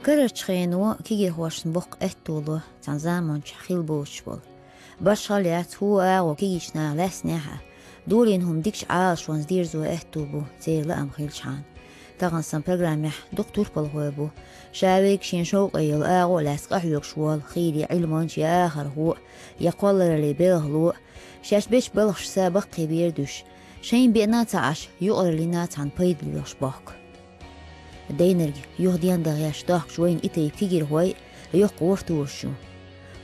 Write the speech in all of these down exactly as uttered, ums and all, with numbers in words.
Карарчу хено кегийрхошна боккха аьтту ло цхьана заманчохь хилла боцуш болу. Башхалла яц хӀу агӀо кегийчу наха лаьцнехь а, долийна хӀума дикачу Ӏалашонца дирзо аьтту бу церан лаам хилчхьана. Тахана сан программехь дукха турпалхой бу. Ша вайга шен шовкъе йолу агӀо а лаьцна къахьоьгуш волу хийра я Ӏилманча, я ахархо, я кхоллараллин белхало, шаьш бечу балхашца баккхийбер дуьш, шайна беана а ца Ӏаш, юкъараллина а цхьаьна пайда лоьхуш бохку. Дайнарг юха дендан гӀеш дохкучу вайна и тайпа кегийрхой йоккха вортуш ю.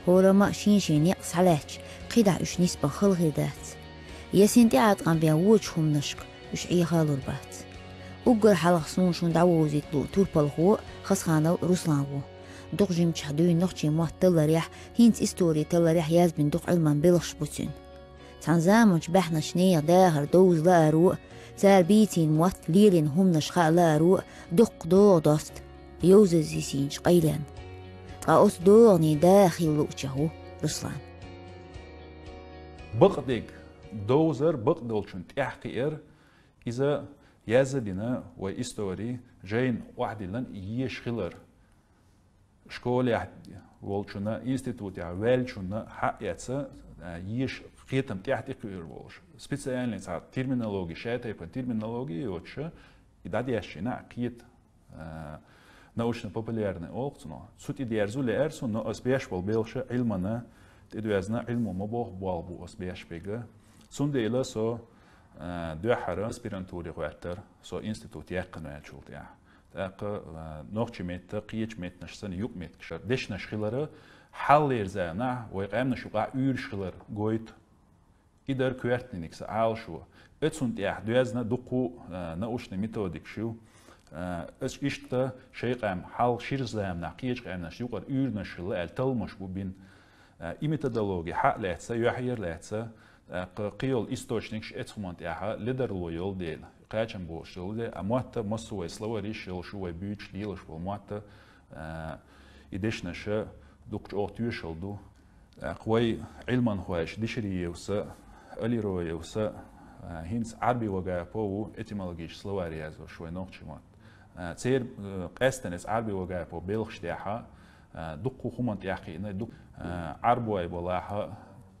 ХӀораммо а шен-шен некъ схьалаьцча, кхидӀа уьш нисбан хала хир дац. Я син тӀеӀаткъам бен вочу хӀуманашка уьш Ӏехалур бац. Уггар хьалха суна шуна дӀавовзийта луъу турпалхо Хасханов Руслан ву. Дукха жимчохь дуьйна нохчийн мотт талларехь, хӀинца истори талларехь язбина дукха Ӏилман белхаш бу цуьнан. Цхьана заманчу баьхначу нехан дахар довза лааро а, цара бийцина мотт, лелийна хӀуманаш хаа лааро а дуккха догӀа досту йовзаза йисинчу къайленна. Ткъа оцу догӀанийн да хила луучех ву Руслан. Бакъдерг довзар, бакъдолчун тӀаьхьакхиар, иза яза а дина вай истори жайна охьадиллина еш хилар. Школехь волчунна, институтехь ваьллачунна хьа а эцна, а, еш кхетам тӀаьхьа тӀекхуьур волуш. Специальный цхьа терминологи, шатайпана терминологи йоцуша, и дӀадешчина а кхета, а, научно-популярный олу цунах. Цу тӀе дерзо лаьара суна, но ас беш болу белхаша Ӏилмана тӀедоьзна, Ӏилмо ма боху болх бу ас беш берг. Цундела со, а, дуьххьара аспирантуре гӀоьртара, со институт яьккхина ваьллачул тӀаьхьа. ТӀаккха, а, нохчийн метта, кхечу меттанаш санна юкъаметтигаш дешнаш хилара, хьалхалера заманахь вай къаьмнаш юкъахь уьйраш хилар гойту. И дара коьртаниг сан Ӏалашо. Оцунна тӀехь доьзна дуккха а, а, научный методикаш ю. А, ас иштта шайн къам хьалха шира заманахь кхечу къаьмнашна юкъара уьйранаш хилла аьлла талламаш бу бина. А, и методологи хьа а лаьцна, юьхьера лаьцна, тӀаккха кхийолу источникаш эцхьуман тӀехь ледарло йолу дела, кхачам болуш йолу дела, а мотта массо а вай словариш йолуш ю, вай буьйцуш лелаш болу мотта, а, и дешнаша дукха чӀогӀа тоьшалла ду. ТӀаккха вай Ӏилманхойша Дишириевса, Алироевса, а, хӀинца Ӏарби Вагапов ву этимологический словарь яздеш вай нохчийн мотт. А, церан, а, къаьстина иза Ӏарби Вагапов белхаш тӀехь, а, дуккха хӀуманна тӀехь кхиъна, дуккха, а, Ӏарбой балахь,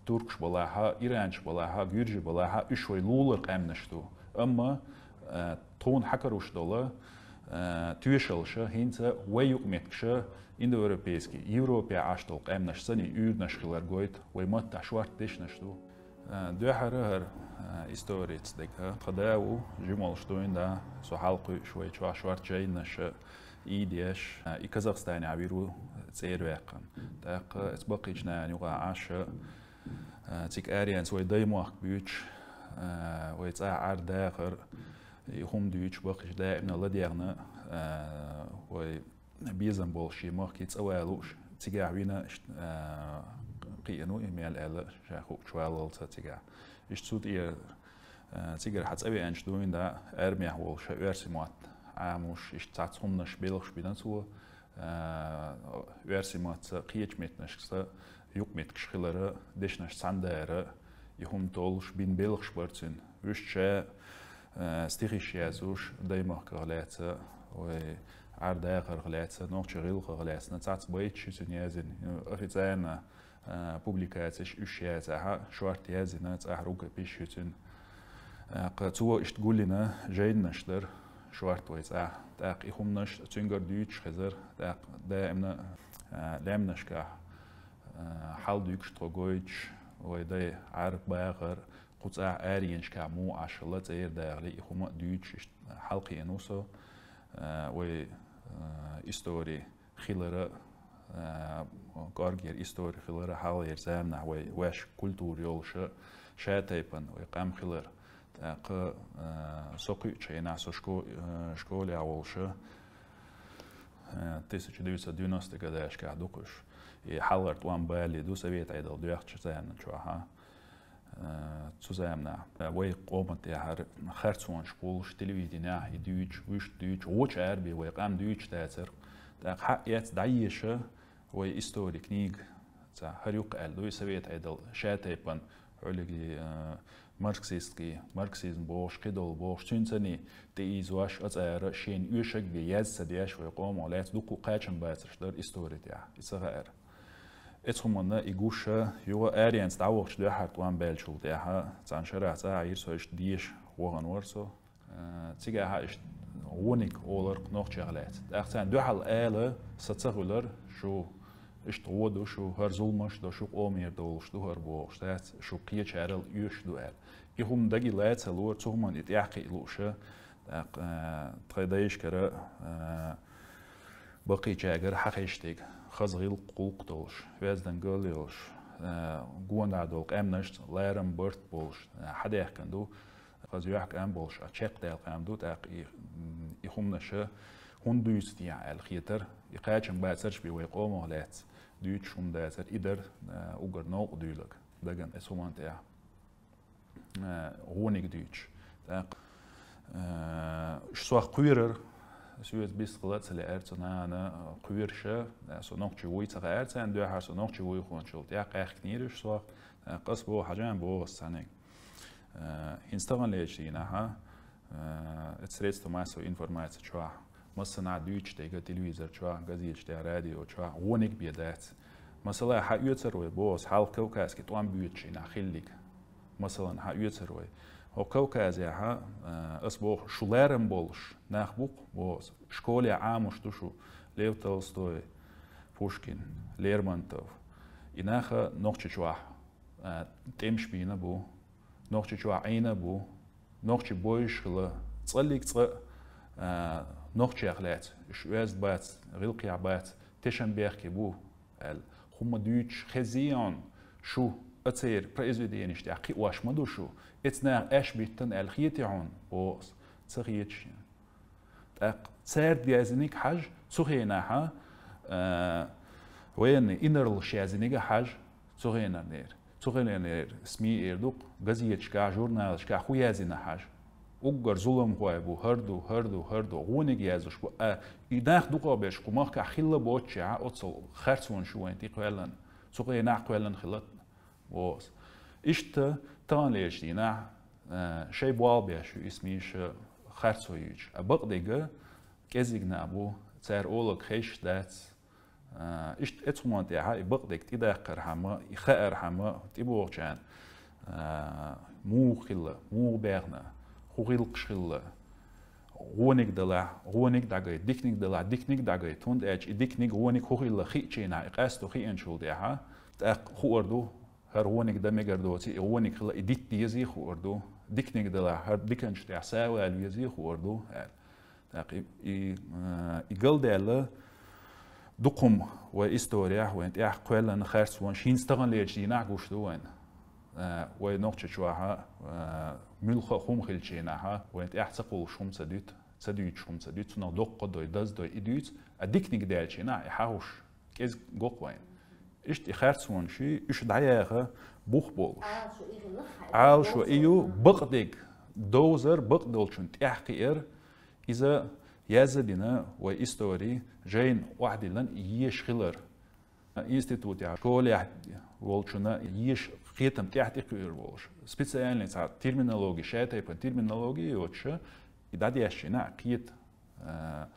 туркаш балахь, иранчаш балахь, гуьржий балахь, уьш вай лулара къаьмнаш ду. Амма, а, тхуна хьакаруш долу, а, тоьшаллаша хӀинца вай юкъаметтигаш индоевропейский, Европехь Ӏаш долу къаьмнаш санна уьйранаш хилар гойту, вай маттахь шортта дешнаш ду. А, дуьххьара хӀара, а, историца дерг, а, тхан да ву, жимолуш дуьйна да, со хьалакхуьуш вай чохь шортта жайнаш а ийдеш, а, и Казахстанехь вир ву цӀера ваьккхина. ТӀаккха эцу баккхийчу нахана юкъахь Ӏаш а, а, цига аренца вай даймохк буьйцуш, а, вай цӀахь Ӏар-дахар, и хӀума дуьйцуш баккхийчу даимна ладегӀна, а, вай безам болуш шен махкий цӀа ван лууш, цигахь вина, а, кхиъна ву и мел аьлла, ша хуучу валлалца цигахь. Иштта цу тӀера, а, цигара хьан цӀа веанчу дуьйна да, армехь волуш ша оьрсийн мотт Ӏамош, иштта цхьацца хӀуманаш белхаш бина цо, а, оьрсийн маттаца, кхечу меттанашца юкъаметтигаш хилара, дешнаш цхьаьна дара, и хӀума толлуш бина белхаш бара цуьнан. Вуьшта ша, а, стихиш яздеш, даймахках лаьцна, вай Ӏар-дахарх лаьцна, нохчийн гӀиллакхах лаьцна, цхьацца байташ ю цуьнан яздина. Официально, а, публикацеш уьш яцахь а, шортта яздина, цӀахь рукописаш ю цуьнан. ТӀаккха цо иштта гулйина жайнаш дара шортта вай цӀахь. ТӀаккха и хӀуманаш цуьнгара дуьйцуш хезара, тӀаккха даимна, а, лаьмнашкахь, а, хьал дуьгуш тхо гойтуш, вай дай Ӏар-бахар, кху цӀахь аренашкахь муха Ӏаш хилла, цӀера дахале, и хӀума а дуьйцуш, иштта хьалакхиъна ву со, а, вай, а, истори хилара, а, кӀоргера истори хилара, хьалхалера заманахь вай ваьш культура йолуша, шатайпана вай къам хилар. ТӀаккха, а, со кхуьучу хенахь, со шко-, а, школехь волуша, а, тысяча девятьсот девяностых годашкахь ду кхуьш. И хьалхара тӀом балале ду, Совет Ӏедал доьхначу заманан чохь, а. Э, цу заманахь, э, вай къоман тӀехьара харцонаш кхуллуш, телевиденехь и дуьйцуш, вуьшта дуьйцуш, гӀоча Ӏарбе вай къам дуьйцуш дацара. ТӀаккха хьаэца дӀаеша вай истори книга, цхьа хӀара юккъе аьлла дуй, Совет Ӏедал шатайпана Хьолиги, а, марксистский, марксизм бохуш, кхидолу бохуш, цуьнцаний тӀеийзош, ацӀара шена оьшаг бен язъян ца деш вай къомо лаьцна дуккха кхачам бацарш дара истори тӀехь. И ца хаьара. Эцу хӀуманна и гуш, юха аренца дӀавахча дуьххьара тӀом баьллачул тӀаьхьа, цхьана шарахь цӀа а йира со, иштта деша вахана вара со. Э, цигахь иштта гӀониг олар нохчех лаьцна. ТӀаккха царна дуьхьал ала, сан ца хуьлар, шу иштта гӀо ду, шу хӀара зуламаш ду, шу къомера долуш ду хӀара бохуш дац, шу кхечарал оьшуш ду аьлла. И хӀума даги лаьцна лора, цу хӀуманна и тӀаьхьакхиа лууша, тӀаккха, э, тхайн дайшкара, э, баккхийчаьргара хьахезаш дерг, хаза гӀиллакх, гӀуллакх долуш, оьздангалла йолуш, э, гонахь долу къаьмнашца ларам, барт болуш, э, хьадаьхкина ду. Хаза юьхькӀам болуш, а чекхдаьлла къам ду, тӀаккха и, м, и хӀуманаша хӀунда дуьйцу техьа аьлла хетара, и кхачам бацарш бен вай къомах лаьцна дуьйцуш хӀума дацара, и дара, а, уггар новкъа дуьйлаг дагана эцу хӀуманна тӀехь, а, гӀониг дуьйцуш. ТӀаккха, а, уьш сох кхоьрара, соьца бистхила а ца лаьара цу нахана, а, кхоьруша, а, со нохчи вуй ца хаьара царна дуьххьара, со нохчи вуй хӀунчул тӀехь къаьхкинера уьш сох. Э, къас боху, хьажа боху ас цхьаьниг. Э, хӀинца таханлерчу дийнахьа, э, эцу средства массовой информации чохь, массанхьа дуьйцуш дерг телевизор чохь, газеташ тӀехь, радио чохь, гӀониг бен дац. Масала, хьан оьцур вай боху ас хьалха Кавказский тӀом боьдучу дийнахь хилларг. Масалан, хьан оьцур вай. ХӀокху Кавказехьа, э, ас боху, шу ларам болуш нах бу-кх боху ас. Школехь Ӏамош ду шу Лев Толстой, Пушкин, Лермонтов. И нах нохчи чохь а, тӀемаш бийна бу, нохчи чохь Ӏийна бу, нохчи бойуш хилла, цкъаллиг цкъа, а, нохчех лаьцна, уьш оьзда бац, гӀиллакхехь бац, тешам бехке бу, аьлла. ХӀума дуьйцуш хезий хьуна, шу а церан произведенеш тӀехь кхиош ма ду шу, эцу наха аьшпаш биттина аьлла хетий хьуна, боху ас, ца хеташ. ТӀаккха цаьрда яздиниг хьажа, цу хенахьа, а, военный инарлаш яздиниг а хьажа, цу хенарнера. Цу хенарнера СМИ эр ду-кх, газеташкахь, журналашкахь хӀун яздина хьажа. Уггар зуламхой бу, хӀара ду, хӀара ду, хӀара ду, гӀониг яздеш бу. А, и нах дукхахберш кху махкахь хилла боццушехь, оццул харцонаш ю вайна тӀе кхоьллина. Цу хенахь кхоьллина хилла. Боху ас. Иштта таханлерчу дийнахь, а, шайн болх беш ю и СМИ-ш харцо йийцуш. А бакъдерг кӀезиг нах бу, цара олург хезаш дац. А, иштта эцу хӀуманна тӀехьа и бакъдерг тӀедаккхархьама, и хаархьама, тӀебогӀучарна, а, муха хилла, муха баьхна, хӀун гӀиллакхаш хилла, гӀониг далахь, гӀониг дӀагайта, диканиг далахь, диканиг дӀагайта, хӀунда аьлча и диканиг, гӀониг хӀун хилла хиъчийнахь, и къасто хиъначул тӀехьа, тӀаккха хуур ду, хӀара гӀониг дан мегар доций, и гӀониг хилла, и дита дезий хуур ду, диканиг далахь, хӀара диканчу тӀехь сагӀа вала везий хуур ду, аьлла. ТӀаккха и, и, а, и галдаьлла, дукха хӀума вай историяхь, вайна тӀехь кхоьллина харцонаш хӀинца таханлерчу дийнахь гуш ду вайна. А, вай нохчи чохьа, а, муьлхха а хӀума хилчийнахьа, вайна тӀехь ца кхуллуш хӀума ца дуьту, ца дуьйцуш хӀума ца дуьту, цунах доккха дой, даза дой и дуьйцу, а диканиг даьлчийнахь и хьахуш кӀезиг го-кх вайна. Иштта и харцонаш, уьш дӀаяха бух болуш. Ӏалашо и ю, бакъдерг довзар, бакъдолчун тӀаьхьакхиар, иза яза дина вай истори жайна охьадиллина еш хилар. Институтехь, школехь волчунна еш кхетам тӀаьхьа тӀекхуьур волуш. Специальный цхьа терминологи, шатайпан терминологи йоцуша, и дӀадешчина кхета. А,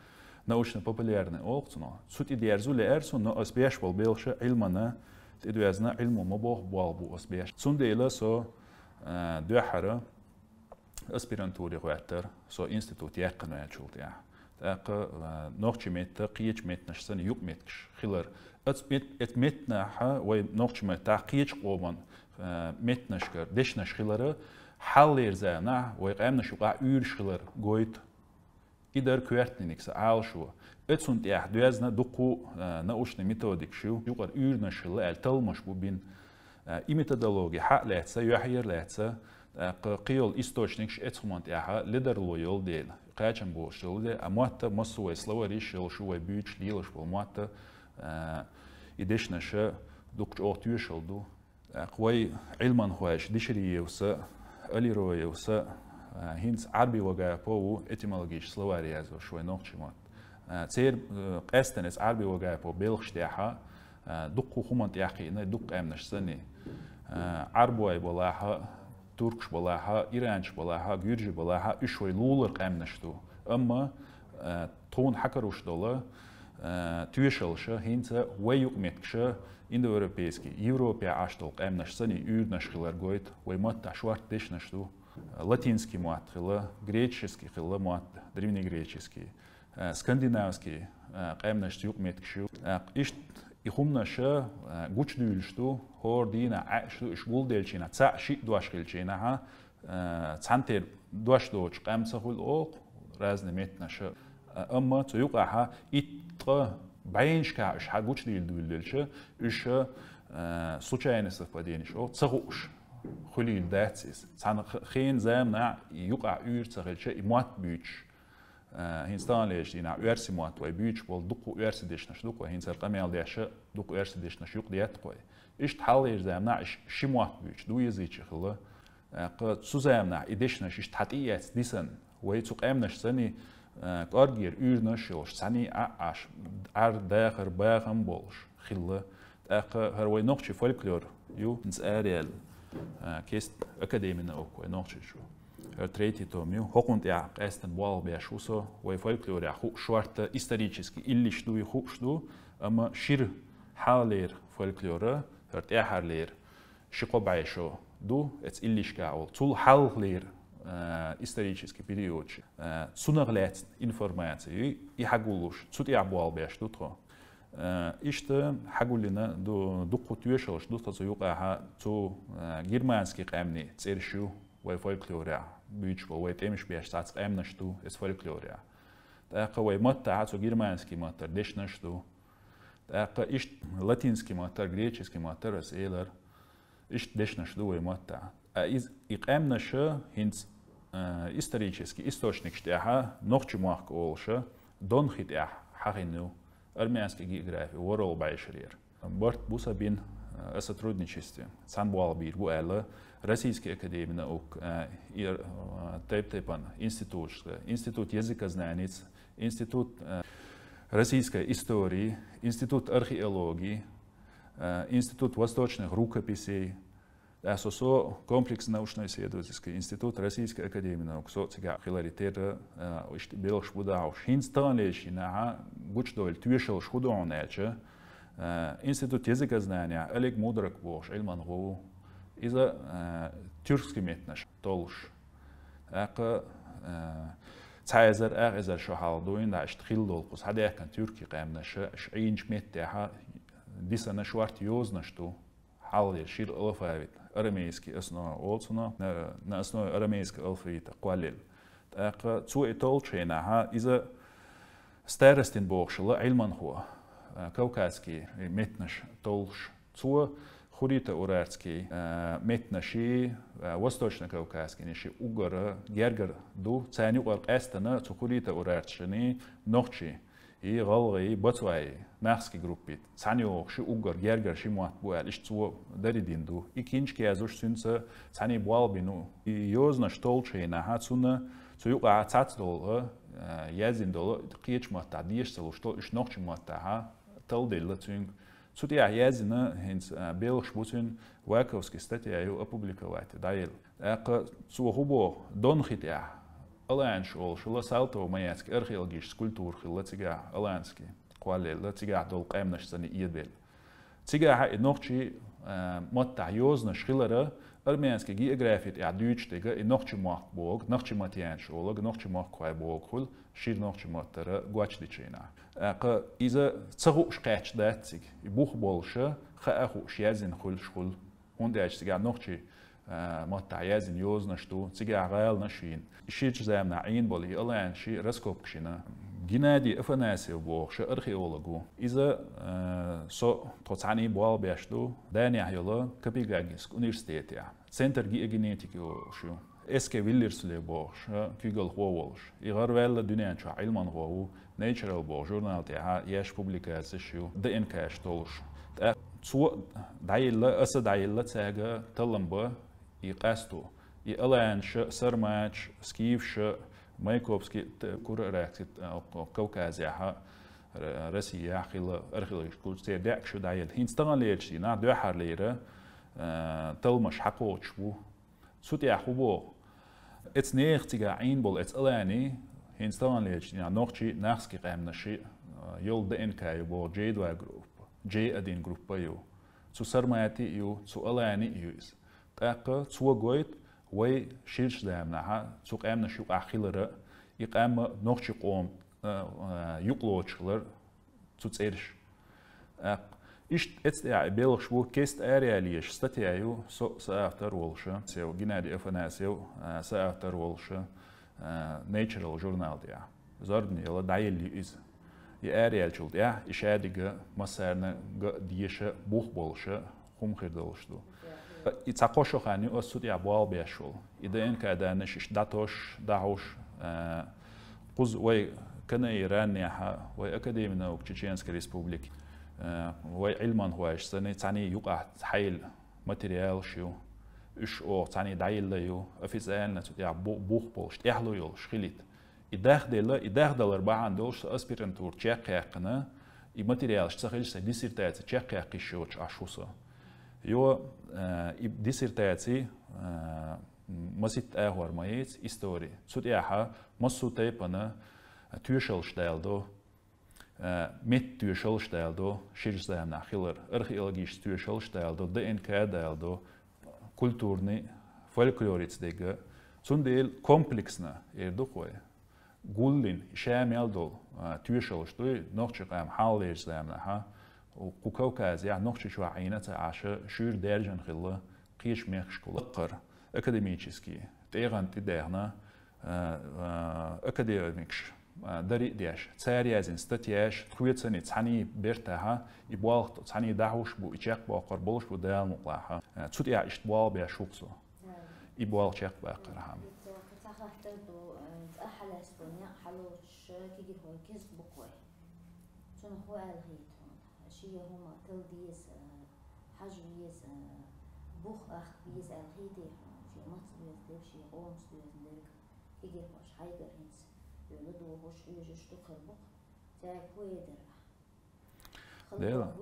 научно-популярный олу цунах. Цу тӀе дерзо лаьара суна, но ас беш болу белхаша Ӏилмана тӀедоьзна, Ӏилмо ма боху болх бу ас беш. Цундела со, а, дуьххьара аспирантуре гӀоьттара, со институт яьккхина ваьллачул тӀаьхьа. ТӀаккха, а, нохчи метта, кхечу меттанаш санна юкъаметтигаш хилар. Ац мет-, эт меттанахьа вай нохчи меттахь кхечу къоман, а, меттанашкара дешнаш хилара, хьаллера заманахь вай къаьмнаш юкъахь уьйраш хилар гойту. И дара коьртаниг сан Ӏалашо. Оцунна тӀехь доьзна дуккха а, научный методикаш ю, юкъара уьйранаш хилла аьлла талламаш бу бина. А, и методологи хьа а лаьцна, юьхьера лаьцна, тӀаккха кхийолу источникаш эцу хӀуманна тӀехьа ледарло йолу дела, кхачам болуш йолу дела, а мотта массо а вай словариш йолуш ю, вай буьйцуш лелаш болу мотта, а, и дешнаша дукха чӀогӀа тоьшалла ду. ТӀаккха вай Ӏилманхойша Дишириевса, Алироевса, а, хӀинца Ӏарби Вагапов ву этимологический словарь яздеш вай нохчийн мотт. А, церан, а, къаьстина эцу Ӏарби Вагапов белхаш тӀехьа, а, дуккха хӀуманна тӀехь кхиъна, дуккха къаьмнаш санна. Э, Ӏарбой балахьа, туркаш балахьа, иранчаш балахьа, гуьржи балахьа, уьш вай лулара къаьмнаш ду. Амма, э, тхуна хьакаруш дола, э, тоьшалша, хӀинца вай юкъаметтигаш индоевропейский, Европе Ӏаш дола къаьмнаш санна уьйрнаш хилар гойту, вай маттахь шортта дешнаш ду. Латинский мотт хилла, греческий хилла мотт, древнегреческий, э, скандинавский, э, къаьмнашца юкъаметтигаш ю. Э, иштта и хӀуманаш, э, гучадуьйлуш ду, хӀора дийнахь Ӏаьш ду, уьш гулделчийнахь, цхьаъ шиъ дош хилчийнахьа, э, цхьаьнатера дош доцуш къаьмнаш хуьлу оха, разные меттанаш. Э, амма цу юкъахьа итт ткъа бӀеннашкахь уьш хьа гучадийла дуьйлуш делча, уьш, э, случайный совпаденеш оха, ца хууш хуьлийла дац иза. Цхьана х-, хенан заманахь юкъахь уьйр ца хилча, и мотт буьйцуш. Э, хӀинца таханлерчу дийнахь оьрсийн мотт вай буьйцуш болу дуккха оьрсийн дешнаш ду-кх вай, хӀинца хӀара къамел деш а дуккха оьрсийн дешнаш юкъадетта-кх вай. Иштта хьалхалера заманахь иш-, ши мотт буьйцуш, двуязычие хилла. ТӀаккха цу заманахь и дешнаш иштта хьатӀаэцна дисна, вай цу къаьмнаш санна, э, кӀоргера уьйрнаш йолуш, цхьаьний а Ӏаш, Ӏар-дахар бахам болуш хилла. ТӀаккха хӀара вай нохчийн фольклор ю, хӀинца араяьлла, э, кест академина оха вай нохчийчу. ХӀара третий том ю. ХӀокхунна тӀехь къаьстина болх беш ву со, вай фольклорехь хууш шортта исторически иллиш дуй хууш ду, амма шира хьалхалера фольклора, хӀара тӀаьххьарлера ши-кхо бӀе шо ду, эцу иллишкахь волу. Цул хьалхалера, э, исторический периодаш, э, цунах лаьцна информаци ю, и хьагуллуш, цу тӀехь болх беш ду тхо. Э, иштта хьагуллина ду, дуккха тоьшаллаш ду тхан цу юкъахьа, цу, э, германский къаьмнийн цӀераш ю вай фольклорехь буьйцуш болу, вай тӀемаш беш цхьацца къаьмнаш ду эцу фольклорехь. ТӀаккха вай маттахьа цу германский маттара дешнаш ду. ТӀаккха иштта латинский маттара, греческий маттара аса элира. Иштта дешнаш ду вай маттахь. А из-, и къаьмнаш хӀинца, э, исторически источникаш тӀехьа нохчийн мохк олуша, Дон хи тӀехь хьахийна ю, армянский географи, ворхӀалгӀа бӀешарера. Барт бу сан бина, э, о сотрудничестве. Цхьаьна болх бийр бу аьлла, Российский академия наук, э, и, э, тайп-тайпана институташка, Институт языкознания, Институт, э, российской истории, Институт археологии, э, Институт восточных рукописей, ТӀаккха со, со комплексный научно-исследовательский институт Российской академии наук, со цигахь хиларе терра, а, иштта белхаш бу дахьуш. ХӀинца таханлерчу дийнахьа гучудовла тоьшаллаш хӀун ду хьуна аьлча, а, Институт языкознания Олег Мудрак бохуш Ӏилманхо ву. Иза, а, тюркский меттанаш толлуш. ТӀаккха, а, цхьа эзар, ах эзар шо хьалха дуйна, да, иштта хилла долу кхуза хьадаьхкина тюркийн къаьмнаш, ш-, Ӏийначу меттехьа дисана шортта йозанаш ду. Хьалхалера шира алфавит, арамейский основа олу цунах, на, на основе арамейского алфавита кхоллаелла. ТӀаккха цо и толлучу хенахьа, иза Старостин бохуш хилла Ӏилманхо, а, кавказский меттанаш толлуш. Цо хуррито-урартский, а, меттанаши, а, восточно-кавказскийнаши уггар гергара ду, царна юкъара къаьстина цу хуррито-урарташний нохчий, и гӀалгӀай, бацвай, нахский группи, цхьаьна йогӀуш ши уггар гергара ши мотт бу аьлла, иштта цо дари дина ду. И киншка яздеш цуьнца цхьаьний болх бина ву. И йозанаш толлучу хенахьа, цунна цу юкъахьа цхьацца долу, а, яздина долу, кхечу маттахь дешаш ца луш долу, уьш нохчийн маттахьа талделла цуьнга. Цу тӀехь яздина хӀинца, а, белхаш бу цуьнан, Ваковский статья ю, опубликовать дӀаелла. ТӀаккха цо хӀун боху, Дон хи тӀехь Аланаш олуш хилла, салтово-маяцкий археологический культура хилла цигахь, аланский кхоллаелла, цигахь долу къаьмнаш санна эделла. Цигахьа и нохчийн, а, маттахь йозанаш хилара, армянский географи тӀехь дуьйцуш дерг и нохчийн мохк бохург, нохчиматянаш олург, нохчийн мохкахой бохург хуьлу шира нохчийн маттара гочдичийнахь. ТӀаккха иза ца хууш кхаьчна дац цига, и бух болуша, хаа хууш яздина хуьлуш хуьлу. ХӀунда аьлча цигахь нохчийн, а, маттахь яздина йозанаш ду, цигахь гӀаланаш йина. Ширачу заманахь Ӏийна болу и аланаши раскопкаш йина. Геннадий Афанасьев бохуш археолог ву. Иза, а, со тхо цхьаьний болх беш ду, Данехь йолу Копенгагенский университетехь, Центр геогенетики олуш ю. Эске Виллерслев бохуш, а, куьйгалхо волуш. И гӀараваьлла дуьнен чохь Ӏилманхо ву, Nature боху журнал тӀехьа еш публикацеш ю, ДНК-ш толуш. ТӀаккха цо дӀаелла, аса дӀаелла цаьрга таллам бан и къасто. И аланаша, сарматаша, скифаша, Майкопский, т-, Кураракский, т-, Кавказехьа, Р-, Россияхь хилла археологический культура, церан даьӀахкаш ю дӀаелла. ХӀинца таханлерчу дийнахь дуьххьарлера э, талмаш хьакхочуш бу. Цу тӀехь хӀун боху? Эцу нехан цига Ӏийна болу эцу алани, хӀинца таханлерчу дийнахь нохчий, нахский къаьмнаший, э, йолу Д Н К ю боху J два группа, J один группа ю. Цу сармати а ю, цу алани а ю иза. ТӀаккха цо гойту вай ширачу заманахьа цу къаьмнаш юкъахь хилара, и къаьмма нохчий къоман, э, э, юкъалоцуш хилар цу цӀераш. ТӀаккха иштта эцу тӀехь белхаш бу кеста араяьлла езаш статья ю, со, соавтор волуша, сев Геннадий Афанасьев, а, соавтор волуша, а, Nature журнал тӀехь. Зорбане яла дӀаелла ю иза. И араяьллачул тӀехь, и шадерг массарна ган а, деша, бух болуша, хӀума хир долуш ду. И цхьа кхо шо хан ю ас цу тӀехь болх беш волу. И Д Н К даннаш иштта дӀатосуш, дӀахьуш, а, кхуза вай КНИ раннехьа, вай Академия наук Чеченской Республики, а, вай Ӏилманхойш санна, цхьаьний юкъахь хьайла материалаш ю, уьш оха цхьаьний дӀаелла ю, официально цу тӀехь бу-, бух болуш, тӀаьхьало йолуш хилийта. И дахделла, и дахдалар бахьана долуш со аспирантура чекхъяьккхина, и материалаш ца хилча, сайн диссертаци чекхъяккха йиш йоцуш Ӏаш ву со. Йо, э, и диссертаци, э, маситта агӀор ма яц, истори. Цу тӀехьа массо а тайпана тоьшаллаш даладо, э, меттан тоьшаллаш даладо, ширачу заманахь хилар, археологически тоьшаллаш даладо, Д Н К даладо, культурный, фольклорица дерг. Цундела комплексно эр ду-кх вай. Гулдина, ша мел долу, а, тоьшаллаш дуй, нохчийн къам хьалхалерчу заманахьа, кху Кавказехь, Нохчийчохь Ӏийна а ца Ӏаш, шуьйра даьржина хилла, кхечу мехкашкахула лаккхара, академически, тӀегӀан тӀе даьхна, а, а, академикаш, а, дари а деш, цара яздина статьяш, тхоьцаний цхьаьний бертахьа, и болх цхьаьний дӀахьуш бу, и чекхбоккхур болуш бу Дала мукълахьа. А, цу тӀехь иштта болх беш ву-кх со. И болх чекхбаккхархьама. Цо кхин цхьа хаттар ду, э, цӀа хьалаьцна некъ хьалоцуш кегийрхой кизга бу-кх вай. Цунах хӀун аьлла хета хьуна? Шен хӀума тала деза, э, хьажа веза, э, бух ахка беза аьлла хетий хьуна? Шен мацца доьзна дерг, шен къомаца доьзна дерг кегийрхоша хьайгара хӀинца ладугӀуш, хьоьжуш дукха хир бу-кх. Цаьрга хӀун эр дара ахь? Дела.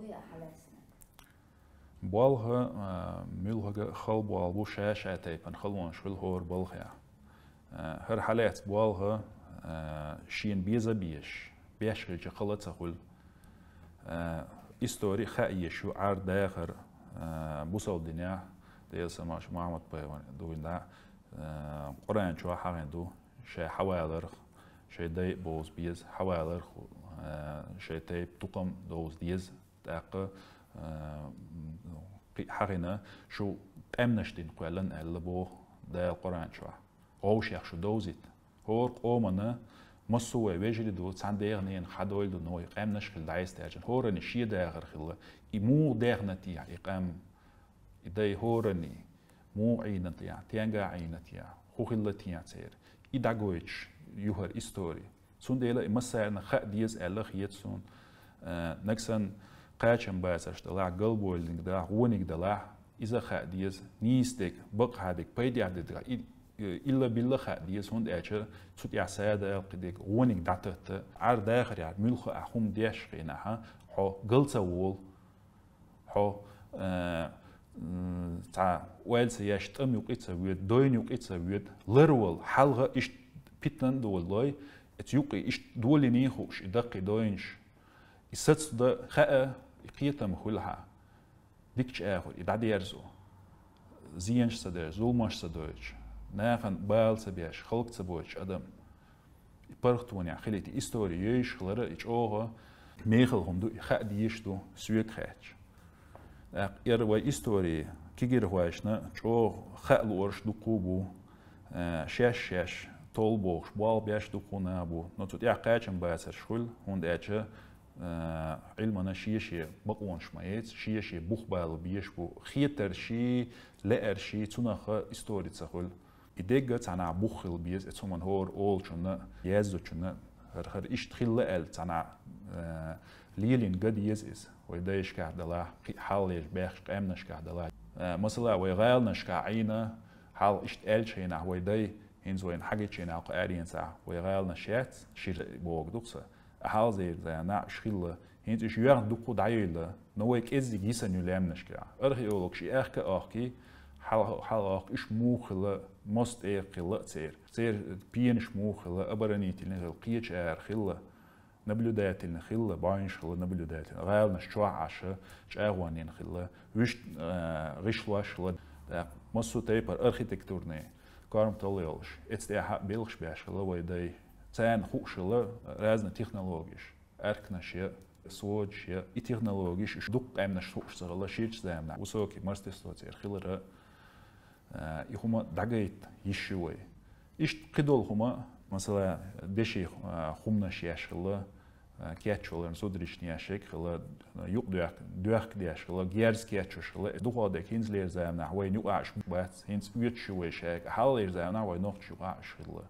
Болх, а, муьлхха а хала болх бу, ша-ша тайпана халонаш хуьлу хӀора балхехь. А, хӀара хьалаьцна болх, а, шена беза а безаш, беш хилча хала а ца хуьлу. А, истори хаа езаш ю, Ӏар-дахар, а, бусалба динехь, Делан салам-маршо Мухьаммад-пайхамар дуьйна дӀа, а, Къуръан чохь хьахийна ду, шаьш хьаваларх, шайн дай а бовза беза, хьаваларх, а, шайн тайпа тукхам довза деза. ТӀаккха, а, кхин а хьахийна, шу къаьмнаш дина кхоьллина аьлла боху Дала Къуръан чохь. Вовшех шу довзийта. ХӀора къомана массо а вай вежарий ду, цхьана дегӀан ненан хьадойла ду, но и къаьмнаш хила дӀасадаьржина. ХӀоранна шен дахар хилла. И муха даьхна техьа, и къам, и дай хӀоранна, муха Ӏийна техьа, стенга Ӏийна техьа, хӀун хилла техьа церан. И дӀагойтуш ю хӀара истори. Цундела и массарна хаа деза аьлла хета суна. Э, нагахь санна кхачам бацарш далахь, галбойланиг далахь, вониг далахь, иза хаа деза, нийса дерг, бакъахьа дерг, пайдехь дерг, и, и, илла-билла хаа деза, хӀунда аьлча цу тӀехь сада аьлла кхин дерг, вониг дӀататта, Ӏар-дахар яхь, муьлхха а хӀума деш хенахьа, хьо гал ца волу. Хьо, э, м, цхьа ойла ца еш, тӀам юкъа ца воьду, дойн юкъа ца воьду, ларвала, хьалха иштта питана а долалой, эца юкъа иштта долийний хууш, и даккхий дойнаш. И сацо дан хаа, и кхетам хуьлу хьан. Дикачу агӀор и дӀадерзо. Зенаш ца деш, зуламаш ца дойтуш, нахана бала ца беш, халка ца бойтуш адам. И паргӀатонехь хилийта, и истори йовзаш хилар, и чӀогӀа мехала хӀума ду, и хаа дезаш ду, соьга хаьттича. ТӀаккха яра вай истори кегийрхошна чӀогӀа хаа луурш дуккха а бу, э, шаьш-шаьш толла бохуш, болх беш дуккха а нах бу. Но цу тӀехь кхачам бацарш хуьлу, хӀунда аьлча, э, Ӏилмана шен-шен бакъонаш ма яц, шен-шен бух бало безаш бу, хетарший, лаьарший, цунах истори ца хуьлу. И дегга цхьанхьа бух хила беза, эца хӀуманна хӀора олучунна, яздечунна, хӀара, хӀара иштта хилла аьлла цхьанхьа, э, лелийна ган деза иза. Вай дайшкахь далахь, кхин а хьалхалерчу баьхкачу къаьмнашкахь далахь. Э, масала, вай гӀаланашкахь Ӏийна, хьалха иштта аьллачу хенахь вай дай, хӀинца вайна хьагича хенахь кху аренца, вай гӀаланаш яц, шира бохург ду-кх сан. Хьалхалерчу заманахь уьш хилла, ХӀинца уьш юьхь дукха дӀайийла, но вай кӀеззиг йисана ю лаьмнашка. Археологаш и аьхка а ахкий, хьал-, хьал ахка уьш муха хилла, мос тӀера хилла а церан. Церан пенаш муха хилла, оборонительный хилла, кхечу ара хилла, наблюдательный хилла, бӀаьнаш хилла, наблюдательный. ГӀаланаш чохь Ӏаш, чӀагӀонна хилла, вуьшта, а, гӀишлош хилла, тӀаккха массо а тайпара архитектурный корматалла йолуш. Эцу тӀехь а белхаш беш хилла вай дай. Царна хууш хилла разные технологеш. Арканаш я, сводаш я, и технологеш уьш дукха къаьмнаш хууш ца хилла ширачу заманахь. Высокий мастерство церан хилар, а, и хӀума дӀагайта йиш ю вай. Иштта кхидолу хӀума, масала, деши, а, хӀуманаш еш хилла, а, кечваларна судрична еш хилла, юкъадоьхка, доьхка деш хилла, герз кечваш хилла. Дукха дерг хӀинцалера заманахь вайна юкъахь уьш бац, хӀинца оьцуш ю вай шайга. Хьалхалера заманахь вай нохчаша юкъахь уьш хилла.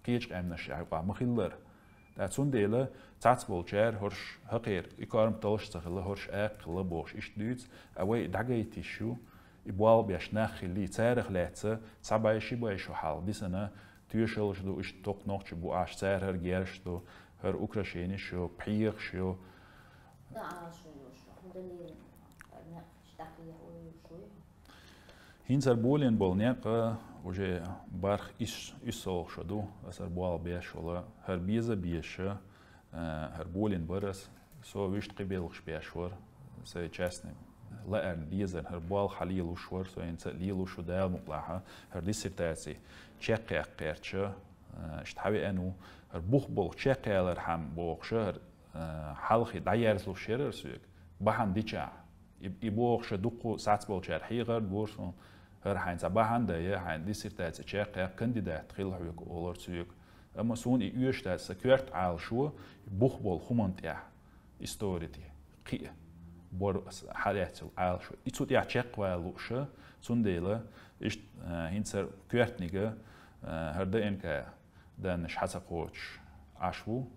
Кхечу къаьмнашна юкъахь ма хиллара. Ткъа цундела цхьацболчара хӀорш хӀокхера и корматаллаш ца хилла, хӀорш акха хилла бохуш иштта дуьйцу, а вай и дӀагайта йиш ю, и болх беш нах хилла, царах лаьцна цхьа бӀе, ши бӀе шо хьалха дисина, тоьшаллаш ду, иштта тхо нохчий бу Ӏаш, цара хӀара герзаш ду, хӀара украшенеш ю, пхьегӀаш ю. Да, а шо ю, шо. ХӀунда лерина, а, некъ, иштта дӀакхехьо ю, шо ю. ХӀинца хӀара болийна болу некъ уже барх исс, исс олуш ду, аса хӀара болх беш волу, хӀара беза а безаш, а, хӀара болийна бара аса. Со вуьшта кхин белхаш беш вара, сайн частный лаарна, безарна хӀара болх хьан лелуш вара, со хӀинца а лелуш ву, Дала мукъалахь, хӀара диссертаци чекхъяккха гӀерташ, а, иштта хьан веана ву, хӀара бух болу чекхъялархьама бохуш, хӀара, а, хьалхе дӀаерзалуш яра хӀара соьга, бахьана дичахь. И, и бохуш дуккха сацболчара хьехар дора суна, хӀара хьайна цхьа бахьана дан я, хьайна диссертаци чекхъяккха, кандидат хила хьоьга олура соьга. Амма суна и оьшуш дац, сан коьрта Ӏалашо бух болу хӀуманна тӀехь истори тӀе кхиа бара аса хьалаьцна йолу Ӏалашо. И цу тӀехь чекхвала лууш, цундела иштта, а, хӀинца хӀара коьртаниг, а, хӀара ДНК даннаш хьа ца кхочуш Ӏаш ву,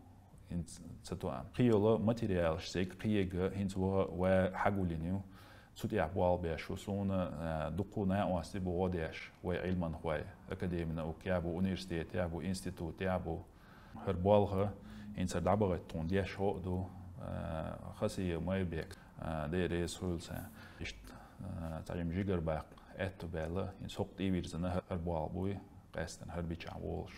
хӀинца ца тоам. Кхин йолу материалаш сайга кхиъниг хӀинца ваха ва хьагулйина ю. Цу тӀехь болх беш ву суна, а, дуккха а накъостий бу гӀо деш, вай Ӏилманхой, академи наук я бу, университет я бу, институт я бу. ХӀара болх хӀинца хӀара дӀабахийта тхуна деш гӀо а ду, а, Хасиев Майрбек, а, Дела реза хуьлда цунна. Иштта, а, цхьа жима жигара баккха аьтту баьлла, хӀинца хӀокху тӀе вирзина хӀара болх буй, къаьстина хӀара бичахь волуш.